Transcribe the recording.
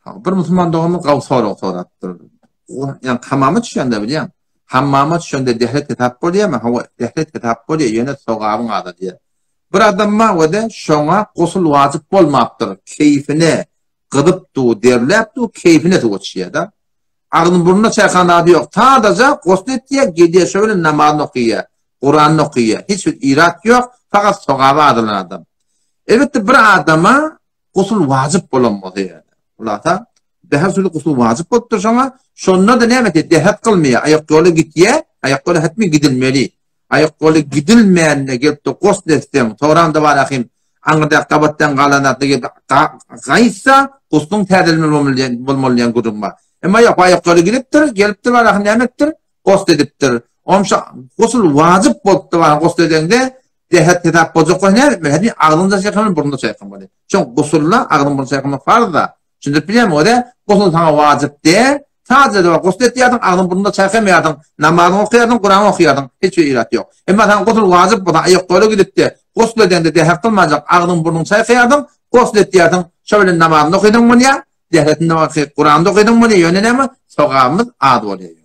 Bir musulman doganymyz gawy sorag sorapdyr. Ýani hamama düşende bilýäň. Hammama düşende dehret hesap bolýarmy? Hawa, dehret hesap bolýar, ýöne sogabyň azalýar. Bir adam bar we şoňa gusul wajyp bolmapdyr. Keýfine gyzyp dur, derläp dur, keýfine suwa düşýär-de. Agzyny burnuna çaýkan zady ýok. Sadaja gusl etýär, gelýär şo bilen namazyny okaýar, Kuranyny okaýar. Hiç bir irat ýok, fakat sogaby azalan adam. Elbetde bir adama Gusul wajyp bolan bolsa ýöne. Hulasa, dähet suwy gusul wajyp bolupdyr şoňa. Şonda-da näme etýär? Dähet kylmaýar. Aýak ýola gitýär. Aýak ýola hetmi gidilmeli. Aýak ýola gidilmände gelip-de gusl etseň, soňram-da bar ahim aňyrdaky gabatdan galan zatda gelip gaýtsa, gusluň täzelenmeli bolmaly bolmaly diýen gürrüň bar. Emma ýok, aýak ýola gidipdir, gelipdir bar ahim näme etipdir? Gusl edipdir. Onça gusul wajyp bolupdyr bar gusl edeňde, Jähet hesap boljak bolsa näme etmeli? Hadi agzyňda çaýkamaly, burnuňda çaýkamaly. Şoň gusulda agzyň burnuň çaýkamak farz-da. Düşündirip bilýärmi? O-da gusul saňa wajyp däl. Sadece de gusl etýärsiň, agzyň burnuňda çaýkamaýarsyň, namazyňy okaýarsyň, Kurany okaýarsyň. Hiç bir irat ýok. Emma saňa gusul wajyp bolsa, aýakgola gidip-de gusl edeňde jähet kylmajak, agzyň burnuň çaýkaýarsyň, gusl etýärsiň, şo bilen namazyňy okaýsaň bolýar, jähetini Kurany okaýsaň bolýar, ýöne näme? Sogabymyz az bolýar.